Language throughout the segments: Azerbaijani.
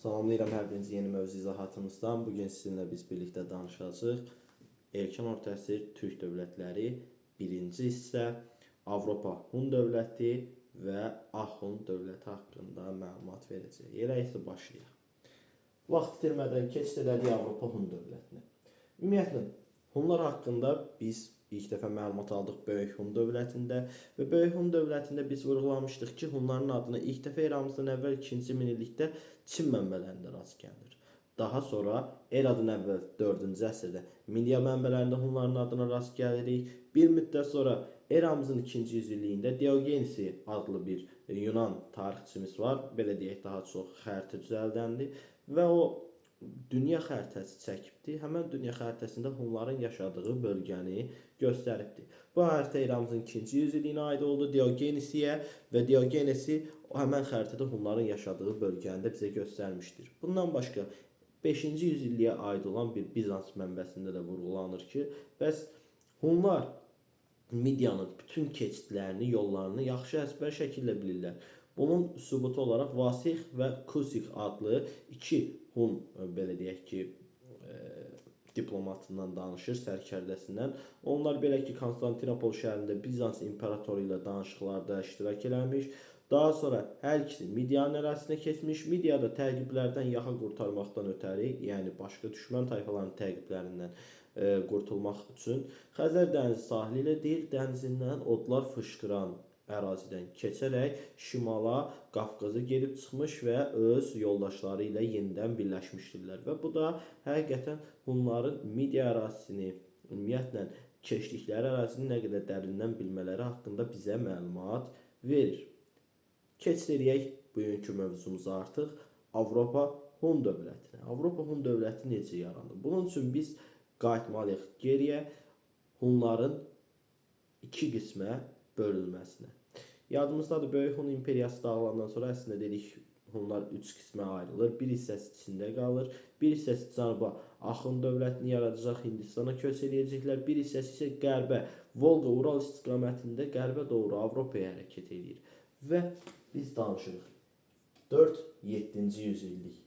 Salamlayıram hər birinizi yeni mövzu izahatımızdan. Bugün sizinlə biz birlikdə danışacağıq. Erkən orta əsr Türk dövlətləri, birinci hissə, Avropa Hun dövləti və Ahun dövləti haqqında məlumat verəcəyik. Elə isə başlayaq. Vaxt itirmədən keçid elədik Avropa Hun dövlətinə. Ümumiyyətlə, Hunlar haqqında biz ilk dəfə məlumat aldıq Böyük Hun dövlətində və Böyük Hun dövlətində biz vurğulamışdıq ki, Hunların adına ilk dəfə eramızdan əvvəl 2-ci minillikdə Çin mənbələrində rast gəlinir. Daha sonra eradan əvvəl 4-cü əsrdə Midiya mənbələrində Hunların adına rast gəlirik. Bir müddət sonra eramızın 2-ci yüzilliyində Diogenesi adlı bir Yunan tarixçimiz var. Belə deyək, daha çox xəritə düzəldəndir və o dünya xəritəsi çəkibdi. Həmən dünya xəritəsində Hunların yaşadığı bölgəni göstəribdi. Bu xəritə eramızın 2-ci yüzilliyinə aid oldu Diogenesiyə və Diogenesi həmən xəritədə Hunların yaşadığı bölgəni də bizə göstərmişdir. Bundan başqa 5-ci yüzilliyə aid olan bir Bizans mənbəsində də vurğulanır ki, bəs Hunlar Midiyanın bütün keçidlərini, yollarını yaxşı əzbər şəkildə bilirlər. Bunun sübutu olaraq Vasix və Kusik adlı iki Hun, belə deyək ki, diplomatından danışır, sərkərdəsindən. Onlar belə ki, Konstantinopol şəhərində Bizans imperatoru ilə danışıqlarda iştirak eləmiş. Daha sonra hər ikisi Midiyanın ərazisinə keçmiş. Midiyada təqiblərdən yaxa qurtarmaqdan ötəri, yəni başqa düşmən tayfaların təqiblərindən qurtulmaq üçün Xəzər dənizi sahili ilə deyil, dənizindən odlar fışqıran ərazidən keçərək şimala, Qafqaza gedib çıxmış və öz yoldaşları ilə yenidən birləşmişdirlər. Və bu da həqiqətən Hunların Midiya ərazisini, ümumiyyətlə keçdikləri ərazini nə qədər dərindən bilmələri haqqında bizə məlumat verir. Keçid eləyək bugünkü mövzumuza artıq Avropa Hun dövlətinə. Avropa Hun dövləti necə yarandı? Bunun üçün biz qayıtmalıyıq geriyə, Hunların iki qismə bölünməsinə. Yadımızdadır, Böyük Hun imperiyası dağılandan sonra əslində dedik Hunlar üç qismə ayrılır. Bir hissəsi Çində qalır, bir hissəsi cənuba Axun dövlətini yaradacaq, Hindistana köç eləyəcəklər, bir hissəsi isə qərbə, Volqa, Ural istiqamətində qərbə doğru Avropaya hərəkət eləyir. Və biz danışırıq 4-7-ci yüzillik.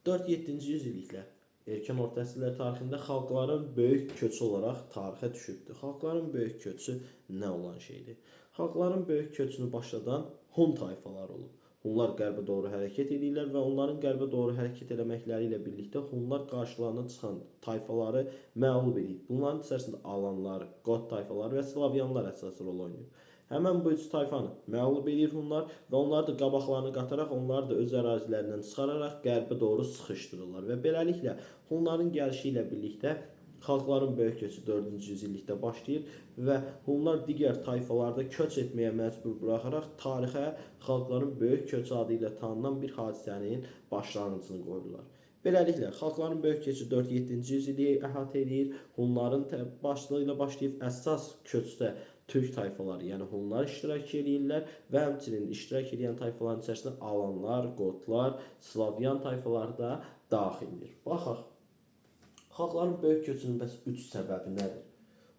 4-7-ci yüzilliklər erkən orta əsrlər tarixində xalqların böyük köçü olaraq tarixə düşübdür. Xalqların böyük köçü nə olan şeydir? Xalqların böyük köçünü başladan Hun tayfaları olub. Hunlar qərbə doğru hərəkət edirlər və onların qərbə doğru hərəkət eləməkləri ilə birlikdə Hunlar qarşılarına çıxan tayfaları məğlub edib. Bunların içərisində Alanlar, Qot tayfaları və Slavyanlar əsas rol oynayır. Həmən bu üç tayfanı məğlub edir Hunlar və onları da qabaqlarına qataraq, onları da öz ərazilərindən çıxararaq qərbə doğru sıxışdırırlar. Və beləliklə Hunların gəlişi ilə birlikdə xalqların böyük köçü 4-cü yüzillikdə başlayır və Hunlar digər tayfalarda köç etməyə məcbur buraxaraq tarixə xalqların böyük köçü adı ilə tanınan bir hadisənin başlanğıcını qoyurlar. Beləliklə, xalqların böyük köçü 4-7-ci yüzilliyi əhatə eləyir. Hunların başlığı ilə başlayıb əsas köçdə Türk tayfaları, yəni Hunlar iştirak eləyirlər və həmçinin iştirak edən tayfaların içərisində Alanlar, Qotlar, Slavyan tayfaları da daxildir. Baxaq, xalqların böyük köçünün bəs 3 səbəbi nədir?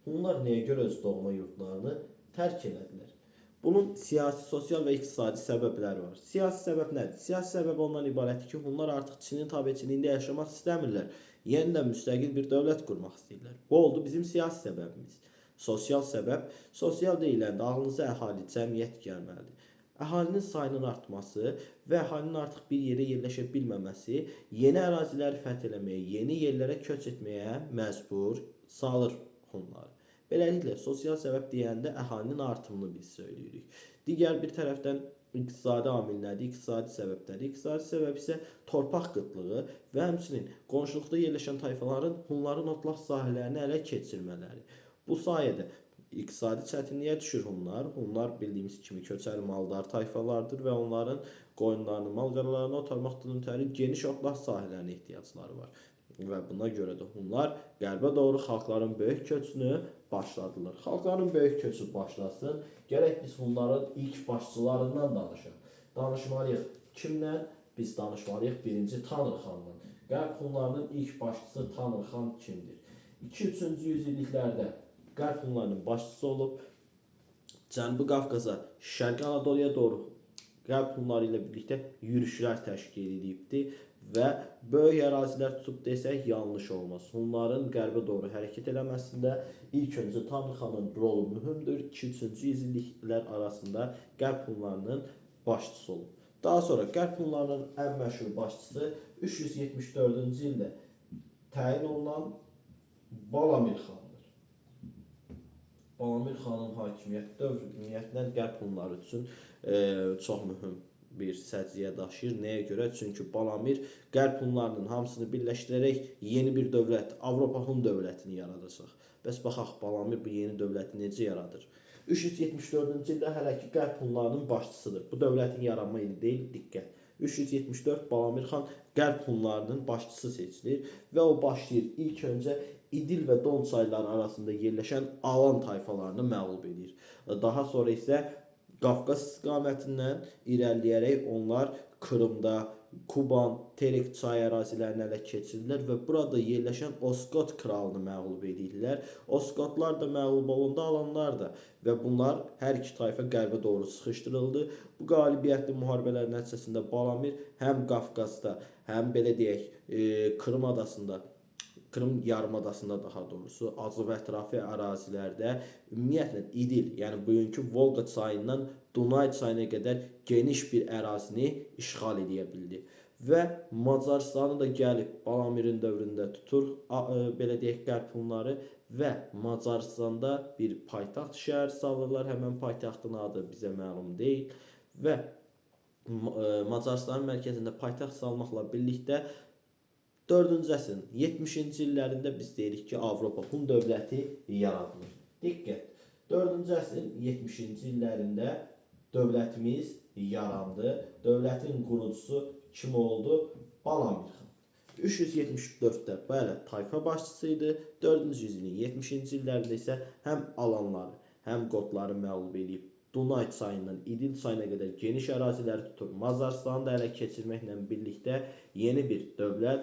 Hunlar nəyə görə öz doğma yurdlarını tərk elədilər? Bunun siyasi, sosial və iqtisadi səbəbləri var. Siyasi səbəb nədir? Siyasi səbəb ondan ibarətdir ki, Hunlar artıq Çinin tabeçiliyində yaşamaq istəmirlər. Yenidən müstəqil bir dövlət qurmaq istəyirlər. Bu oldu bizim siyasi səbəbimiz. Sosial səbəb, sosial deyiləndə ağlınıza əhali, cəmiyyət gəlməlidir. Əhalinin sayının artması və əhalinin artıq bir yerə yerləşə bilməməsi yeni əraziləri fəth eləməyə, yeni yerlərə köç etməyə məcbur salır Hunları. Beləliklə, sosial səbəb deyəndə əhalinin artımını biz söyləyirik. Digər bir tərəfdən iqtisadi amil nədir? İqtisadi səbəb nədir? İqtisadi səbəb isə torpaq qıtlığı və həmçinin qonşuluqda yerləşən tayfaların Hunların otlaq sahələrini ələ keçirmələri. Bu sayədə iqtisadi çətinliyə düşür Hunlar. Hunlar bildiyimiz kimi köçəri maldar tayfalardır və onların qoyunlarını, malqaralarını otarmaqdan ötəri geniş otlaq sahələrinə ehtiyacları var. Və buna görə də Hunlar qərbə doğru xalqların böyük köçünü başladılar. Xalqların böyük köçü başlasın, gərək biz Hunların ilk başçılarından danışaq. Danışmalıyıq kimdən? Biz danışmalıyıq birinci Tanrıxandan. Qərb Hunlarının ilk başçısı Tanrıxan kimdir? 2-3-cü yüzilliklərdə Qərb Hunlarının başçısı olub, Cənubi Qafqaza, Şərqi Anadoluya doğru Qərb Hunları ilə birlikdə yürüşlər təşkil edibdi və böyük ərazilər tutub desək yanlış olmaz. Hunların qərbə doğru hərəkət eləməsində ilk öncə Tanrıxanın rolu mühümdür. 2-3-cü yüzilliklər arasında Qərb Hunlarının başçısı olub. Daha sonra Qərb Hunlarının ən məşhur başçısı 374-cü ildə təyin olunan Balamir xandır. Balamir xanın hakimiyyət dövrü ümumiyyətlə Qərb Hunları üçün çox mühüm bir səciyyə daşıyır. Nəyə görə? Çünki Balamir Qərb Hunlarının hamısını birləşdirərək yeni bir dövlət, Avropa Hun dövlətini yaradacaq. Bəs baxaq Balamir bu yeni dövləti necə yaradır? 374-cü ildə hələ ki Qərb Hunlarının başçısıdır. Bu dövlətin yaranma ili deyil, diqqət. 374 Balamir xan Qərb Hunlarının başçısı seçilir və o başlayır ilk öncə İdil və Don çayları arasında yerləşən Alan tayfalarını məğlub edir. Daha sonra isə Qafqaz istiqamətindən irəliləyərək onlar Krımda, Kuban, Terek çay ərazilərini ələ keçirirlər və burada yerləşən Oskot kralını məğlub edirlər. Oskotlar da məğlub olundu, Alanlar da və bunlar hər iki tayfa qərbə doğru sıxışdırıldı. Bu qalibiyyətli müharibələr nəticəsində Balamir həm Qafqazda, həm belə deyək, Krım adasında, Krım yarımadasında daha doğrusu Azov ətrafı ərazilərdə ümumiyyətlə İdil, yəni bugünkü Volqa çayından Dunay çayına qədər geniş bir ərazini işğal edə bildi. Və Macarıstanı da gəlib Balamirin dövründə tutur, belə deyək, Qərb Hunları və Macarıstanda bir paytaxt şəhər salırlar. Həmən paytaxtın adı bizə məlum deyil və Macarıstanın mərkəzində paytaxt salmaqla birlikdə 4-cü əsrin 70-ci illərində biz deyirik ki, Avropa Hun dövləti yaradılır. Diqqət! 4-cü əsrin 70-ci illərində dövlətimiz yarandı. Dövlətin qurucusu kim oldu? Balamir xan. 374-də bəli tayfa başçısı idi. 4-cü yüzilin 70-ci illərində isə həm Alanları, həm Qotları məğlub edib Dunay çayından İdil çayına qədər geniş əraziləri tutur. Macarıstanı da ələ keçirməklə birlikdə yeni bir dövlət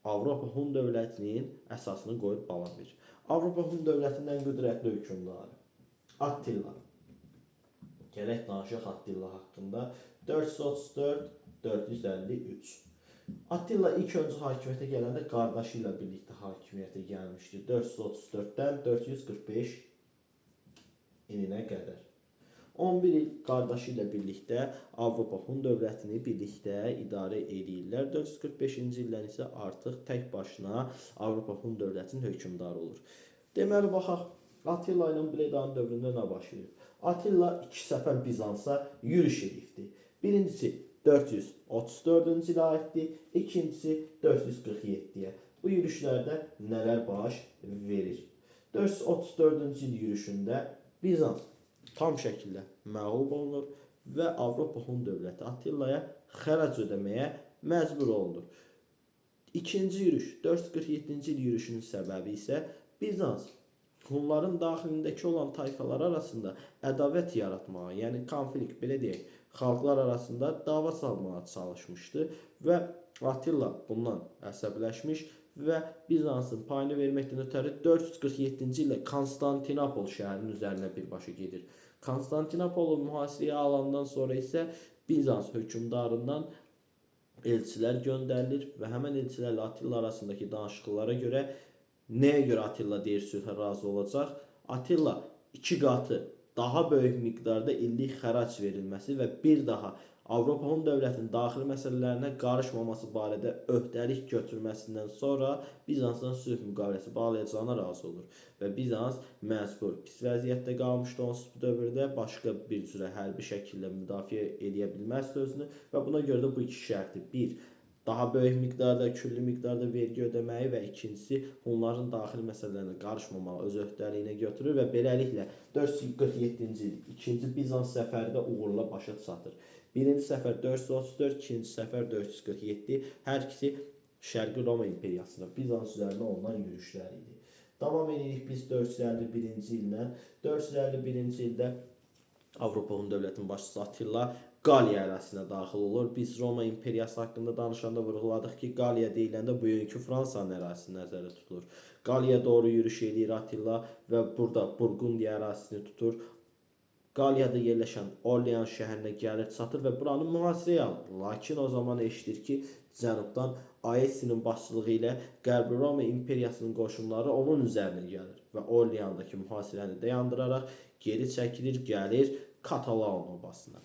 Avropa Hun dövlətinin əsasını qoyur Balamir. Avropa Hun dövlətinin ən qüdrətli hökmdarı Attila. Gələk danışaq Attila haqqında. 434-453. Attila ilk öncə hakimiyyətə gələndə qardaşı ilə birlikdə hakimiyyətə gəlmişdi. 434-dən 445 ilinə qədər. 11 il qardaşı ilə birlikdə Avropa Hun dövlətini birlikdə idarə eləyirlər. 445-ci ildən isə artıq tək başına Avropa Hun dövlətinin hökmdarı olur. Deməli baxaq Attila ilə Bledanın dövründə nə baş verib? Attila 2 səfər Bizansa yürüş edibdi. Birincisi 434-cü ilə aiddir, ikincisi 447-yə. Bu yürüşlərdə nələr baş verir? 434-cü il yürüşündə Bizans tam şəkildə məğlub olunur və Avropa Hun dövləti Attilaya xərac ödəməyə məcbur olunur. İkinci yürüş, 447-ci il yürüşünün səbəbi isə Bizans Hunların daxilindəki olan tayfalar arasında ədavət yaratmağa, yəni konflikt, belə deyək, xalqlar arasında dava salmağa çalışmışdı və Attila bundan əsəbləşmiş və Bizansın payını verməkdən ötəri 447-ci ildə Konstantinopol şəhərinin üzərinə birbaşa gedir. Konstantinopolu mühasirəyə alandan sonra isə Bizans hökmdarından elçilər göndərilir və həmən elçilərlə Attila arasındakı danışıqlara görə nəyə görə Attila deyir sülhə razı olacaq? Attila 2 qatı daha böyük miqdarda illik xərac verilməsi və bir daha Avropa Hun dövlətinin daxili məsələlərinə qarışmaması barədə öhdəlik götürməsindən sonra Bizansdan sülh müqaviləsi bağlayacağına razı olur və Bizans məcbur pis vəziyyətdə qalmışdı onsuz bu dövrdə, başqa bir cürə hərbi şəkildə müdafiə eləyə bilməz özünü və buna görə də bu iki şərti, bir, daha böyük miqdarda, külli miqdarda vergi ödəməyi və ikincisi Hunların daxili məsələlərinə qarışmamağı öz öhdəliyinə götürür və beləliklə 447-ci il ikinci Bizans səfəri də uğurla başa çatır. Birinci səfər 434, ikinci səfər 447, hər ikisi Şərqi Roma İmperiyasına, Bizans üzərinə olunan yürüşlər idi. Davam edirik biz 451-ci illə. 451-ci ildə Avropa Hun dövlətinin başçısı Attila Qaliya ərazisinə daxil olur. Biz Roma İmperiyası haqqında danışanda vurğuladıq ki, Qaliya deyiləndə bugünkü Fransanın ərazisi nəzərdə tutulur. Qaliya doğru yürüş eləyir Attila və burada Burqundiya ərazisini tutur. Qaliyada yerləşən Orlean şəhərinə gəlir, çatır və buranı mühasirəyə alır. Lakin o zaman eşidir ki, cənubdan Aesinin başçılığı ilə Qərbi Roma imperiyasının qoşunları onun üzərinə gəlir və Orleandakı mühasirəni dayandıraraq geri çəkilir, gəlir Katalan obasına.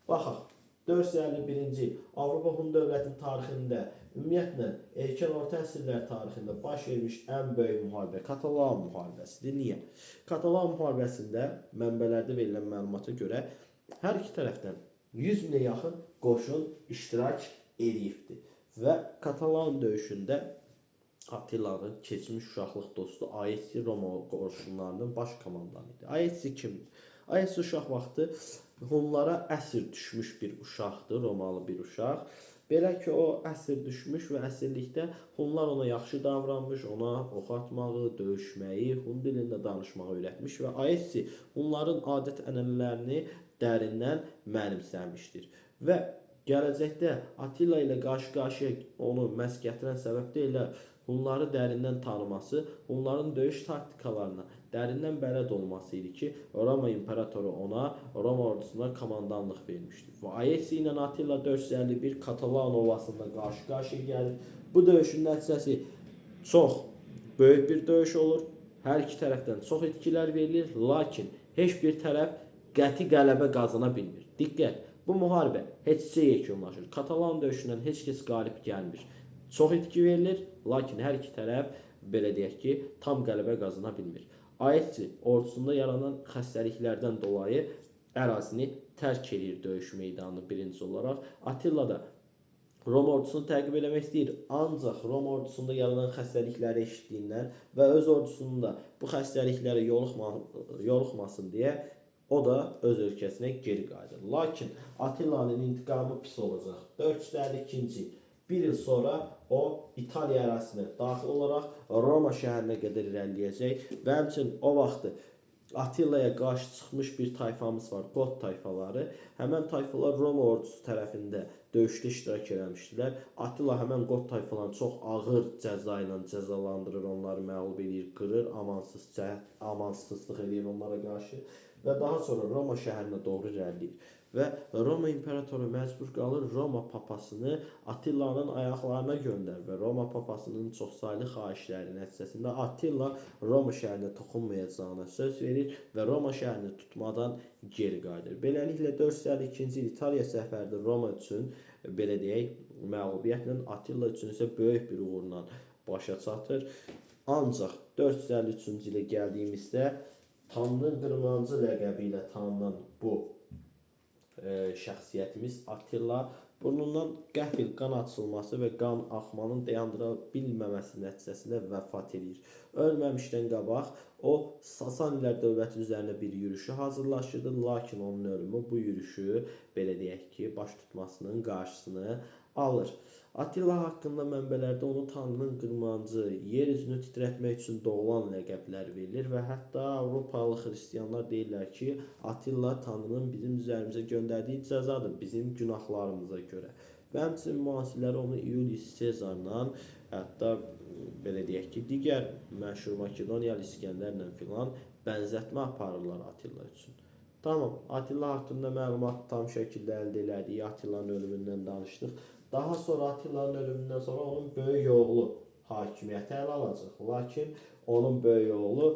Baxaq, 451-ci il Avropa Hun dövlətinin tarixində, ümumiyyətlə erkən orta əsrlər tarixində baş vermiş ən böyük müharibə Katalan müharibəsidir. Niyə? Katalan müharibəsində mənbələrdə verilən məlumata görə hər iki tərəfdən 100 minə yaxın qoşun iştirak eləyibdir. Və Katalan döyüşündə Attilanın keçmiş uşaqlıq dostu Aesi Roma qoşunlarının baş komandanı idi. Aesi kimdir? Aesi uşaq vaxtı Hunlara əsir düşmüş bir uşaqdır, Romalı bir uşaq. Belə ki, o əsir düşmüş və əsirlikdə Hunlar ona yaxşı davranmış, ona ox atmağı, döyüşməyi, Hun dilində danışmağı öyrətmiş və Aesi Hunların adət-ənənələrini dərindən mənimsəmişdir. Və gələcəkdə Attila ilə qarşı-qarşıya onu məhz gətirən səbəb də elə Hunları dərindən tanıması, Hunların döyüş taktikalarına dərindən bələd olması idi ki, Roma imperatoru ona Roma ordusuna komandanlıq vermişdi. Və Aesi ilə Attila 451 Katalan ovasında qarşı-qarşıya gəlir. Bu döyüşün nəticəsi çox böyük bir döyüş olur. Hər iki tərəfdən çox itkilər verilir, lakin heç bir tərəf qəti qələbə qazana bilmir. Diqqət! Bu müharibə heçcə yekunlaşır. Katalan döyüşündən heç kəs qalib gəlmir. Çox itki verilir, lakin hər iki tərəf belə deyək ki, tam qələbə qazana bilmir. Aetsi ordusunda yaranan xəstəliklərdən dolayı ərazini tərk eləyir döyüş meydanını birinci olaraq. Attila da Roma ordusunu təqib eləmək istəyir, ancaq Roma ordusunda yaranan xəstəlikləri eşitdiyindən və öz ordusunda bu xəstəliklərə yoluxmasın deyə o da öz ölkəsinə geri qayıdır. Lakin Attilanın intiqamı pis olacaq. 452-ci il. Bir il sonra o İtaliya ərazisinə daxil olaraq Roma şəhərinə qədər irəliləyəcək və həmçinin o vaxtı Attilaya qarşı çıxmış bir tayfamız var, Qot tayfaları. Həmən tayfalar Roma ordusu tərəfində döyüşdə iştirak eləmişdilər. Attila həmən Qot tayfalarını çox ağır cəza ilə cəzalandırır, onları məğlub eləyir, qırır, amansızlıq eləyir onlara qarşı və daha sonra Roma şəhərinə doğru irəliləyir. Və Roma imperatoru məcbur qalır Roma papasını Attilanın ayaqlarına göndərir və Roma papasının çoxsaylı xahişləri nəticəsində Attila Roma şəhərinə toxunmayacağına söz verir və Roma şəhərini tutmadan geri qayıdır. Beləliklə 452-ci il İtaliya səfəri Roma üçün belə deyək məğlubiyyətlə, Attila üçün isə böyük bir uğurla başa çatır. Ancaq 453-cü ilə gəldiyimizdə Tanrının qırmancı ləqəbi ilə tanınan bu şəxsiyyətimiz Attila burnundan qəfil qan açılması və qan axmanın dayandıra bilməməsi nəticəsində vəfat edir. Ölməmişdən qabaq o Sasanilər dövləti üzərinə bir yürüşü hazırlaşırdı, lakin onun ölümü bu yürüşü belə deyək ki, baş tutmasının qarşısını alır. Attila haqqında mənbələrdə onu Tanrının qırmancı, yer üzünü titrətmək üçün doğulan ləqəblər verilir və hətta Avropalı xristianlar deyirlər ki, Attila Tanrının bizim üzərimizə göndərdiyi cəzadır, bizim günahlarımıza görə. Və həmçinin müasirlər onu Julius Sezarla, hətta belə deyək ki, digər məşhur Makedoniyalı İsgəndərlə filan bənzətmə aparırlar Attila üçün. Tamam, Attila haqqında məlumat tam şəkildə əldə elədik, Attilanın ölümündən danışdıq. Daha sonra Attilanın ölümündən sonra onun böyük oğlu hakimiyyəti ələ alacaq. Lakin onun böyük oğlu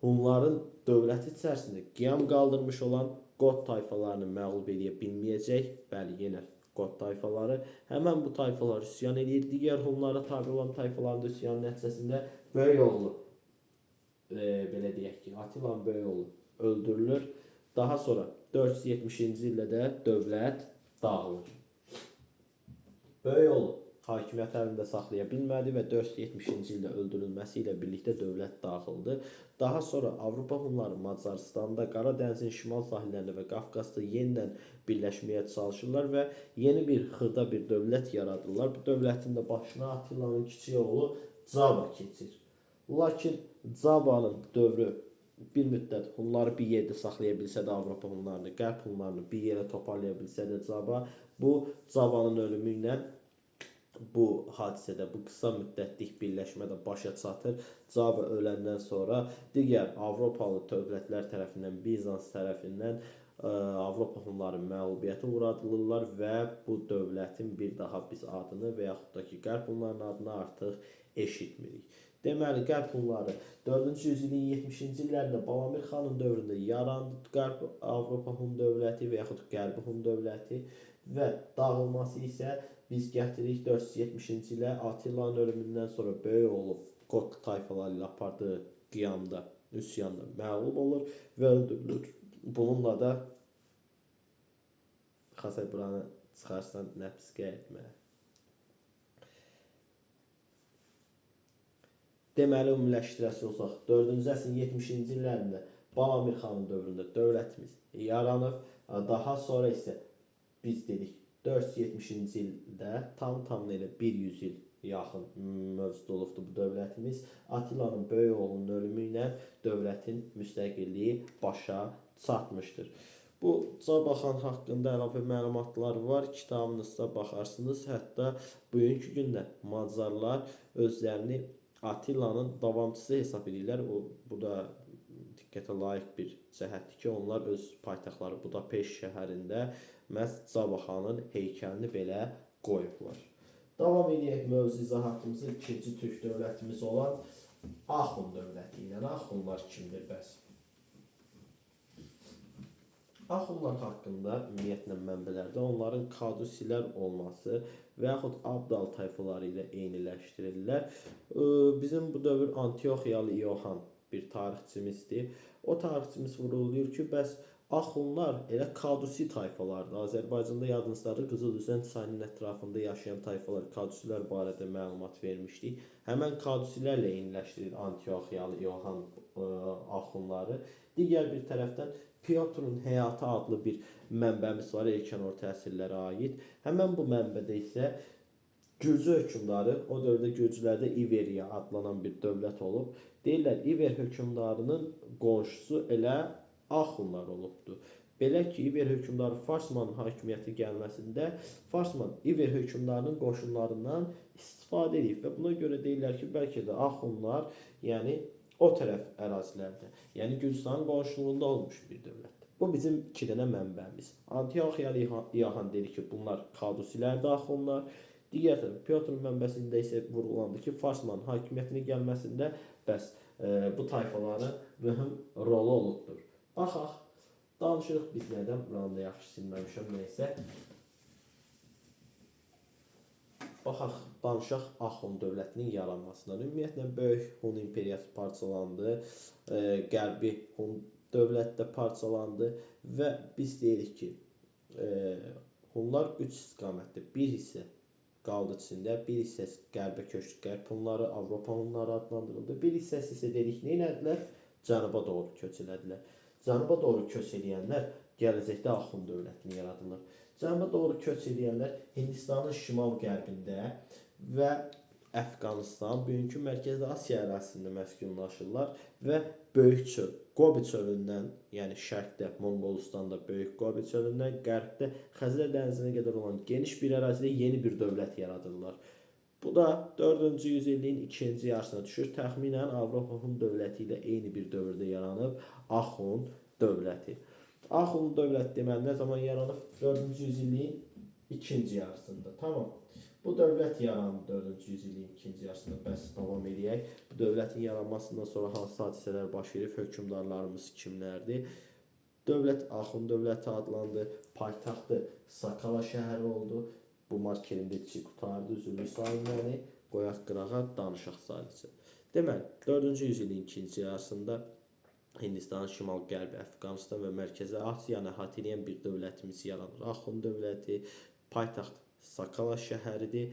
Hunların dövləti içərisində qiyam qaldırmış olan Qot tayfalarını məğlub eləyə bilməyəcək. Bəli, yenə Qot tayfaları. Həmən bu tayfalar üsyan eləyir. Digər Hunlara tabi olan tayfaların da üsyanı nəticəsində böyük oğlu, belə deyək ki, Attilanın böyük oğlu öldürülür. Daha sonra 470-ci ildə də dövlət dağılır. Böyük oğlu hakimiyyəti əlində saxlaya bilmədi və 470-ci ildə öldürülməsi ilə birlikdə dövlət dağıldı. Daha sonra Avropa Hunları Macaristanda, Qara dənizin şimal sahillərində və Qafqasda yenidən birləşməyə çalışırlar və yeni bir xırda bir dövlət yaradırlar. Bu dövlətin də başına Attilanın kiçik oğlu Caba keçir. Lakin Cabanın dövrü bir müddət Hunları bir yerdə saxlaya bilsə də Avropa Hunlarını, Qərb Hunlarını bir yerə toparlaya bilsə də Caba, bu Cabanın ölümü ilə Bu hadisədə, bu qısa müddətlik birləşmə də başa çatır. Caba öləndən sonra digər Avropalı dövlətlər tərəfindən, Bizans tərəfindən Avropa Hunları məğlubiyyətə uğradılırlar və bu dövlətin bir daha biz adını və yaxud da ki, Qərb Hunlarının adını artıq eşitmirik. Deməli, Qərb Hunları 4-cü yüzilliyin 70-ci illərində Balamir xanın dövründə yarandı Qərb Avropa Hun dövləti və yaxud Qərbi Hun dövləti və dağılması isə biz gətiririk 470-ci ilə Attillanın ölümündən sonra böyük oğlu Qot tayfaları ilə apardığı qiyamda, üsyanda məğlub olur və öldürülür. Bununla da Xasay buranı çıxarsan nəpsqə etməyə. Deməli, ümumiləşdirəsi olsaq, 4-cü əsrin 70-ci illərində Balamir xanın dövründə dövlətimiz yaranıb. Daha sonra isə biz dedik 470-ci ildə tam-tamına elə 100 il yaxın mövcud olubdur bu dövlətimiz. Attillanın böyük oğlunun ölümü ilə dövlətin müstəqilliyi başa çatmışdır. Bu Cabaxan haqqında əlavə məlumatlar var. Kitabınızda baxarsınız. Hətta bugünkü gündə Macarlar özlərini Attillanın davamçısı hesab edirlər. Bu da diqqətə layiq bir cəhətdir ki, onlar öz paytaxtları Budapeşt şəhərində məhz Cabaxanın heykəlini belə qoyublar. Davam edək mövzu izahatımızı ikinci türk dövlətimiz olan Axun dövləti ilə. Axunlar kimdir bəs? Axunlar haqqında ümumiyyətlə mənbələrdə onların Kadusilər olması və yaxud Abdal tayfaları ilə eyniləşdirirlər. Bizim bu dövr Antioxiyalı İohan bir tarixçimizdir. O tarixçimiz vurğulayır ki, bəs Axunlar elə Kadusi tayfalardır. Azərbaycanda yadınızdadır, Qızılüzən çayının ətrafında yaşayan tayfalar Kadusilər barədə məlumat vermişdik. Həmən Kadusilərlə eyniləşdirir Antioxiyalı İohan Axunları. Digər bir tərəfdən Pyotrun Həyatı adlı bir mənbəmiz var, erkən orta əsrlərə aid. Həmən bu mənbədə isə Gürcü hökmdarı, o dövrdə Gürcülərdə İveriya adlanan bir dövlət olub. Deyirlər, İver hökmdarının qonşusu elə Axunlar olubdur. Belə ki, İver hökmdarı Farsmanın hakimiyyəti gəlməsində Farsman İver hökmdarının qoşunlarından istifadə edib və buna görə deyirlər ki, bəlkə də Axunlar, yəni o tərəf ərazilərdə, yəni Gürcüstanın qonşuluğunda olmuş bir dövlətdir. Bu bizim iki dənə mənbəmiz. Antioxiyalı İohan dedi ki, bunlar Kadusilərdir, Axunlar. Digər tərəf Pyotrun mənbəsində isə vurğulandı ki, Farsmanın hakimiyyətinə gəlməsində bəs bu tayfaların mühüm rolu olubdur. Baxaq, danışırıq biz nədən, buranı da yaxşı silməmişəm, nəysə. Baxaq, danışaq Axun dövlətinin yaranmasından. Ümumiyyətlə, Böyük Hun imperiyası parçalandı, Qərbi Hun dövləti də parçalandı və biz deyirik ki, Hunlar 3 istiqamətdə, bir hissə qaldı Çində, bir hissəsi qərbə köçdü, Qərb Hunları, Avropa Hunları adlandırıldı, bir hissəsi isə dedik, nə elədilər? Cənuba doğru köç elədilər. Cənuba doğru köç eləyənlər gələcəkdə Axun dövlətini yaradırlar. Cənuba doğru köç eləyənlər Hindistanın şimal-qərbində və Əfqanistan, bugünkü Mərkəzi Asiya ərazisində məskunlaşırlar və Böyük çöl, Qobi çölündən, yəni şərqdə Monqolistanda Böyük Qobi çölündən, qərbdə Xəzər dənizinə qədər olan geniş bir ərazidə yeni bir dövlət yaradırlar. Bu da 4-cü yüzilliyin ikinci yarısına düşür. Təxminən Avropa Hun dövləti ilə eyni bir dövrdə yaranıb Axun dövləti. Axun dövləti deməli nə zaman yaranıb? 4-cü yüzilliyin ikinci yarısında. Tamam. Bu dövlət yarandı 4-cü yüzilliyin ikinci yarısında. Bəs davam eləyək. Bu dövlətin yaranmasından sonra hansı hadisələr baş verib? Hökmdarlarımız kimlərdir? Dövlət Axun dövləti adlandı. Paytaxtı Sakala şəhəri oldu. Bu markerimdə içi qurtardı, üzürlü sayın məni. Qoyaq qırağa, danışaq sadəcə. Deməli, 4-cü yüzilliyin ikinci yarısında Hindistanın şimal-qərbi, Əfqanistan və Mərkəzi Asiyanı əhatə edən bir dövlətimiz yaranır. Axun dövləti, paytaxt Sakala şəhəridir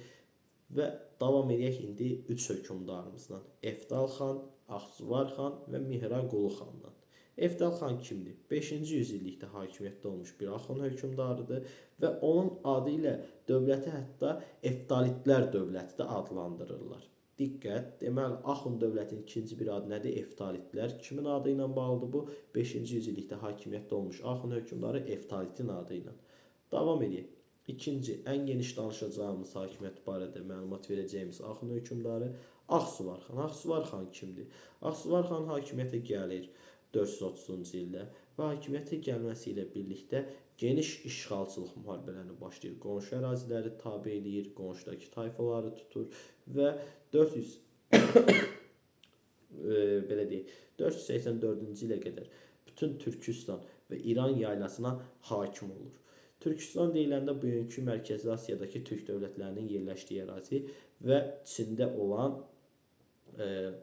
və davam edək indi 3 hökmdarımızla. Efdal xan, Axsuvar xan və Mihraqulu xandan. Efdal xan kimdir? 5-ci yüzillikdə hakimiyyətdə olmuş bir Axun hökmdarıdır və onun adı ilə dövləti hətta Eftalitlər dövləti də adlandırırlar. Diqqət, deməli Axun dövlətinin ikinci bir adı nədir? Eftalitlər. Kimin adı ilə bağlıdır bu? 5-ci yüzillikdə hakimiyyətdə olmuş Axun hökmdarı Eftalitin adı ilə. Davam edək. İkinci, ən geniş danışacağımız hakimiyyət barədə məlumat verəcəyimiz Axun hökmdarı Ağsuvar xan. Ağsuvar xan kimdir? Ağsuvar xan hakimiyyətə gəlir 430-cu ildə və hakimiyyətə gəlməsi ilə birlikdə geniş işğalçılıq müharibələrini başlayır. Qonşu əraziləri tabe eləyir, qonşudakı tayfaları tutur və 400 belə deyək, 484-cü ilə qədər bütün Türkistan və İran yaylasına hakim olur. Türkistan deyiləndə bugünkü Mərkəzi Asiyadakı türk dövlətlərinin yerləşdiyi ərazi və Çində olan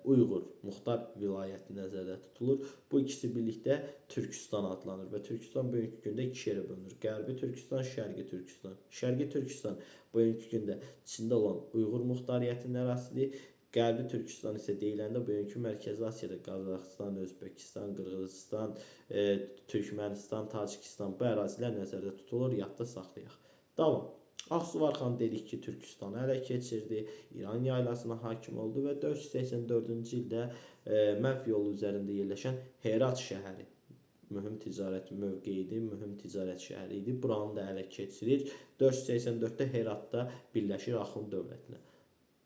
Uyğur Muxtar vilayəti nəzərdə tutulur. Bu ikisi birlikdə Türkistan adlanır və Türkistan bugünkü gündə iki yerə bölünür. Qərbi Türkistan, Şərqi Türkistan. Şərqi Türkistan bugünkü gündə Çində olan Uyğur Muxtariyyətinin ərazisidir. Qərbi Türkistan isə deyiləndə bugünkü Mərkəzi Asiyada Qazaxıstan, Özbəkistan, Qırğızistan, Türkmənistan, Tacikistan bu ərazilər nəzərdə tutulur. Yadda saxlayaq. Davam. Ağsuvar xan dedik ki, Türkistanı ələ keçirdi, İran yaylasına hakim oldu və 484-cü ildə Mərv yolu üzərində yerləşən Herat şəhəri mühüm ticarət mövqeyi idi, mühüm ticarət şəhəri idi. Buranı da ələ keçirir. 484-də Heratda birləşir Axund dövlətinə.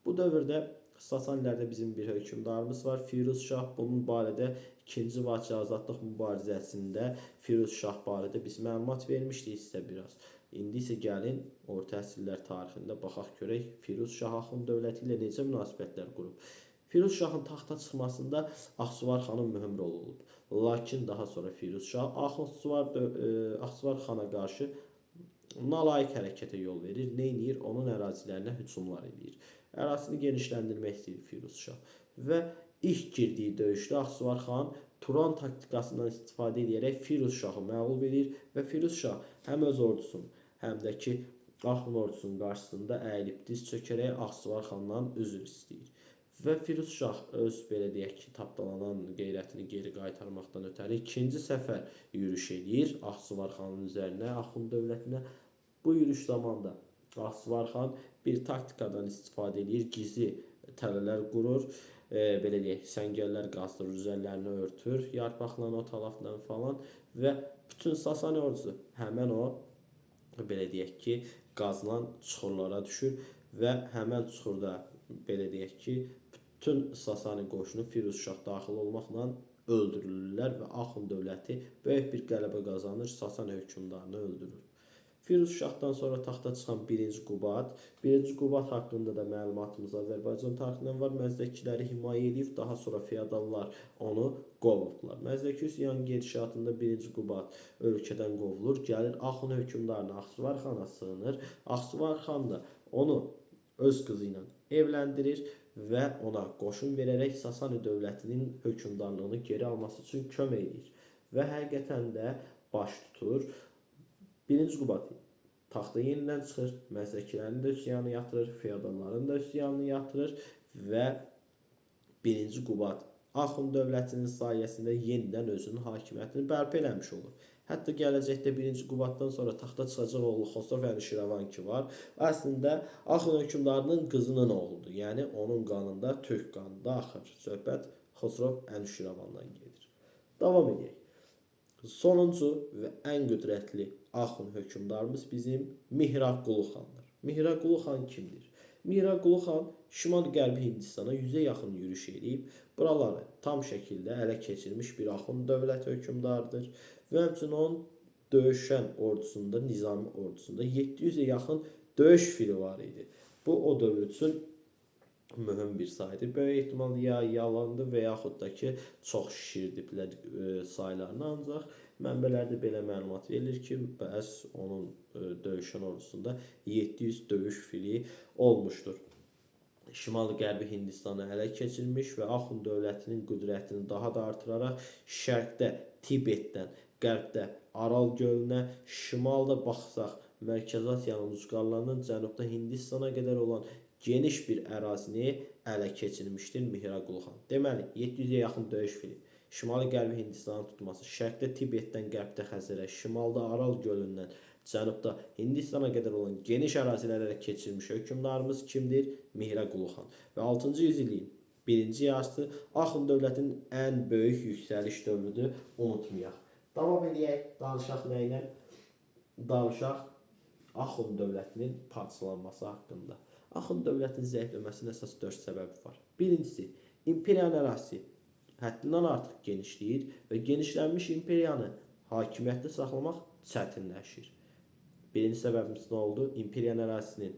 Bu dövrdə Sasanilərdə bizim bir hökmdarımız var, Firuz Şah. Bunun barədə 2-ci Vaçe azadlıq mübarizəsində Firuz Şah barədə biz məlumat vermişdik sizə biraz. İndi isə gəlin orta əsrlər tarixində baxaq görək Firuz Şah Axund dövləti ilə necə münasibətlər qurub. Firuz Şahın taxta çıxmasında Ağsuvar xanın mühüm rolu olub. Lakin daha sonra Firuz Şah Ağsuvar xana qarşı nalayiq hərəkətə yol verir. Nə eləyir? Onun ərazilərinə hücumlar eləyir. Ərazisini genişləndirmək istəyir Firuz Şah. Və ilk girdiyi döyüşdə Ağsuvar xan Turan taktikasından istifadə edərək Firuz Şahı məğlub edir və Firuz Şah həm öz ordusunun, həm də ki Axund ordusunun qarşısında əyilib diz çökərək Ağsuvar xandan üzr istəyir. Və Firuz Şah öz belə deyək ki, tapdalanan qeyrətini geri qaytarmaqdan ötəri ikinci səfər yürüş eləyir Ağsuvar xanın üzərinə, Axund dövlətinə. Bu yürüş zamanında Ağsuvar xan bir taktikadan istifadə eləyir, gizli tələlər qurur, belə deyək, səngərlər qazdırır, üzərlərini örtür, yarpaqla, o talafla falan və bütün Sasani ordusu həmən o, belə deyək ki, qazılan çuxurlara düşür və həmən çuxurda, belə deyək ki, bütün Sasani qoşunu Firuz Şah daxil olmaqla öldürülürlər və Axund dövləti böyük bir qələbə qazanır, Sasani hökmdarını öldürür. Firuz Şahdan sonra taxta çıxan 1-ci Qubad. 1-ci Qubad haqqında da məlumatımız Azərbaycan tarixindən var. Məzdəkiləri himayə edib, daha sonra feodallar onu qovublar. Məzdəki üsyan gedişatında 1-ci Qubad ölkədən qovulur, gəlir Axund hökmdarına Ağsuvar xana sığınır. Ağsuvar xan da onu öz qızı ilə evləndirir və ona qoşun verərək Sasani dövlətinin hökmdarlığını geri alması üçün kömək edir. Və həqiqətən də baş tutur. 1-ci Qubad taxta yenidən çıxır, məzdəkilərin də üsyanı yatırır, feodalların da üsyanını yatırır və 1-ci Qubad Axund dövlətinin sayəsində yenidən özünün hakimiyyətini bərpa eləmiş olur. Hətta gələcəkdə 1-ci Qubaddan sonra taxta çıxacaq oğlu Xosrov Ənuşirəvan ki var, əslində Axund hökmdarının qızının oğludur. Yəni onun qanında türk qanı da axır. Söhbət Xosrov Ənuşirəvandan gedir. Davam edək. Sonuncu və ən qüdrətli Axund hökmdarımız bizim Mihraqulu xandır. Mihraqulu xan kimdir? Mihraqulu xan şimal-qərbi Hindistana 100-ə yaxın yürüş eləyib, buraları tam şəkildə ələ keçirmiş bir Axund dövləti hökmdarıdır və həmçinin onun döyüşən ordusunda, nizami ordusunda 700-ə yaxın döyüş fili var idi. Bu o dövr üçün mühüm bir saydır. Böyük ehtimal ya yalandır və yaxud da ki, çox şişirdiblər saylarını, ancaq mənbələrdə belə məlumat verilir ki, bəs onun döyüşən ordusunda 700 döyüş fili olmuşdur. Şimal-qərbi Hindistanı ələ keçirmiş və Axund dövlətinin qüdrətini daha da artıraraq şərqdə Tibetdən, qərbdə Aral gölünə, şimalda baxsaq Mərkəzi Asiyanın ucqarlarından cənubda Hindistana qədər olan geniş bir ərazini ələ keçirmişdir Mihraqulu xan. Deməli, 700-ə yaxın döyüş fili, şimali-qərbi Hindistanın tutması, şərqdə Tibetdən qərbdə Xəzərə, şimalda Aral gölündən cənubda Hindistana qədər olan geniş əraziləri ələ keçirmiş hökmdarımız kimdir? Mihraqulu xan. Və 6-cı yüzilliyin birinci yarısı Axund dövlətinin ən böyük yüksəliş dövrüdür, unutmayaq. Davam eləyək, danışaq nə ilə? Danışaq Axund dövlətinin parçalanması haqqında. Axund dövlətinin zəifləməsinin əsas 4 səbəbi var. Birincisi, imperiyanın ərazisi həddindən artıq genişləyir və genişlənmiş imperiyanı hakimiyyətdə saxlamaq çətinləşir. Birinci səbəbimiz nə oldu? İmperiyanın ərazisinin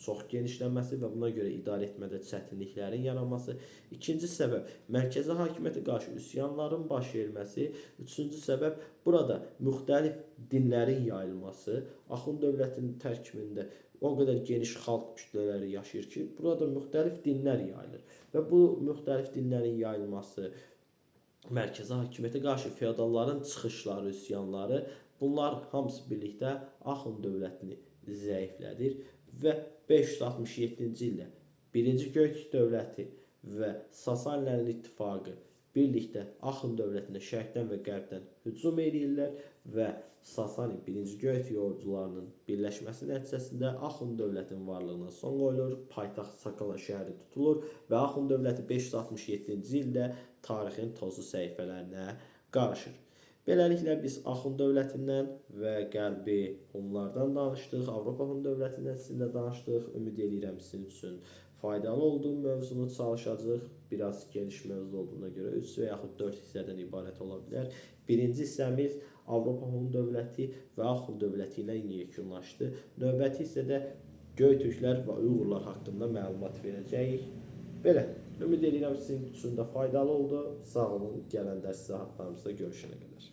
çox genişlənməsi və buna görə idarə etmədə çətinliklərin yaranması. İkinci səbəb mərkəzi hakimiyyətə qarşı üsyanların baş verməsi. Üçüncü səbəb burada müxtəlif dinlərin yayılması. Axund dövlətinin tərkibində o qədər geniş xalq kütlələri yaşayır ki, burada müxtəlif dinlər yayılır və bu müxtəlif dinlərin yayılması, mərkəzi hakimiyyətə qarşı feodalların çıxışları, üsyanları, bunlar hamısı birlikdə Axund dövlətini zəiflədir və 567-ci ildə 1-ci Göytürk dövləti və Sasanilərin ittifaqı birlikdə Axund dövlətinə şərqdən və qərbdən hücum eləyirlər və Sasani 1-ci Göytürk ordularının birləşməsi nəticəsində Axund dövlətinin varlığına son qoyulur, paytaxt Sakala şəhəri tutulur və Axund dövləti 567-ci ildə tarixin tozlu səhifələrinə qarışır. Beləliklə biz Axund dövlətindən və Qərbi Hunlardan danışdıq, Avropa Hun dövlətindən sizinlə danışdıq. Ümid eləyirəm sizin üçün faydalı olduğu mövzunu çalışacağıq. Biraz geniş mövzu olduğuna görə 3 və yaxud 4 hissədən ibarət ola bilər. Birinci hissəmiz Avropa Hun dövləti və Axund dövləti ilə yekunlaşdı. Növbəti hissədə Göytürklər və Uyğurlar haqqında məlumat verəcəyik. Belə, ümid eləyirəm sizin üçün də faydalı oldu. Sağ olun, gələn dərs saatlarımızda görüşənə qədər.